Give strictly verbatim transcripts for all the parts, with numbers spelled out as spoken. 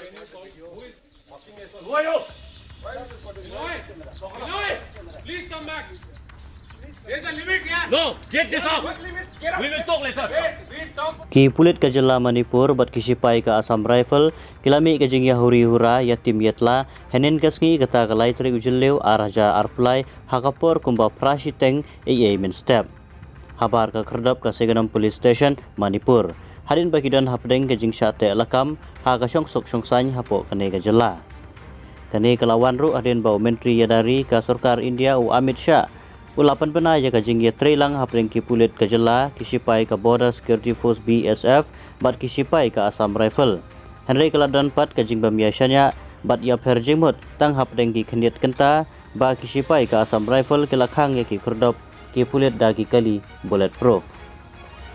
Who are you? Binoy! Binoy! Please come back. There's a limit here. No, get this out. We will talk later. Wait, we talk. Ki pulit ka jylla Manipur bad ki shipai ka Assam Rifle ki la mih ka jingïahuri hura ïatim ïatla hynnin ka sngi kata ka lai tarik u Jylliew ar hajar arphew lai ha ka por kumba phra shiteng eiei mynstep. Habar ka khyrdop ka Seganom Police Station, Manipur, hadien ba ki don hapdeng ka jingshah teh lakam ha ka shongsuk shongsaiñ hapoh kane ka jylla. Kane ka la wan ruh hadien ba u Myntri ïada ri ka sorkar India u Amit Shah u la pynbna ïa ka jingïatreilang hapdeng ki pulit ka jylla, ki shipai ka Border Security Force, B S F, bad ki shipai ka Assam Rifle. Hynrei ka la don pat ka jingbym ïashaniah bad ïapher jingmut tang hapdeng ki khyndiat kynta ba ki shipai ka Assam Rifle ki la khang ïa ki khyrdop ki pulit da ki kali bulletproof.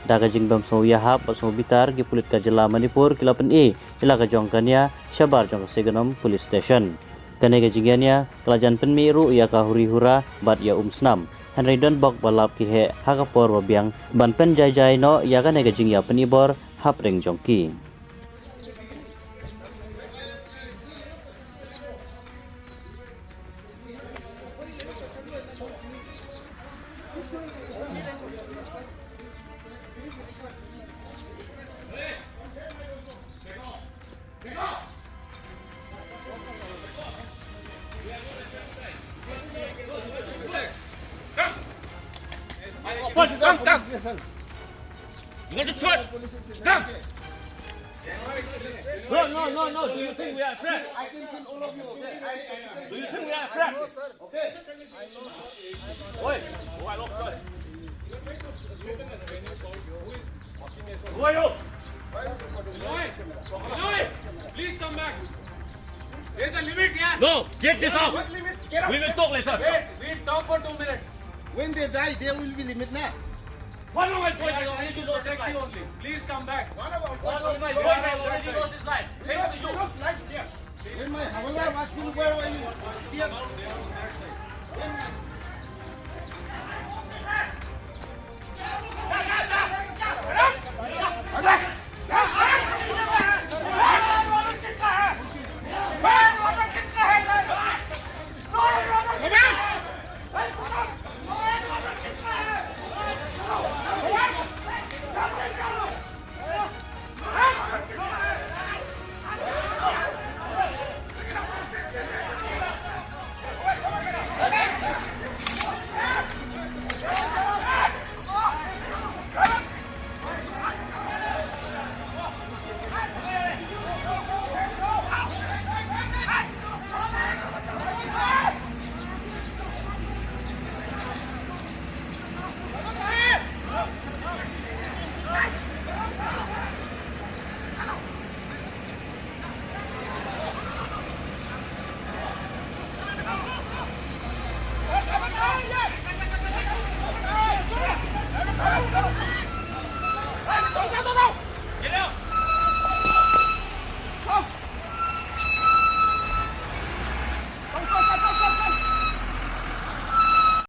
Da ka jingbym sngew ïahap bad sngew bitar, ki pulit ka jylla Manipur ki la pyni ïa la ka jong ka nia shabar jong ka Seganom Police Station. Kane ka jingïania ka la jan pynmih ruh ïa ka huri hura bad ïa um snam. Hynrei don bok ba lap ki heh ha ka por ba biang ban pynjai jai noh ïa kane ka jingïapynibor hapdeng jong ki. Come, come. You want to shoot? Come. No, no, no, no. Do you think we are friends? I can kill all of you, okay? I, I, I, do you think we are friends? Okay. Oi. Who are you? Binoy! Binoy! Please come back. There's a limit here. No, get this out. What limit? Get out. We will talk later. Wait, we'll talk for two minutes. When they die, there will be limit now. One of my boys has already lost his life. Please come back. One of our boys has already lost his life. We lost, we lost lives here. When my Havildar was killed, where were you? Here.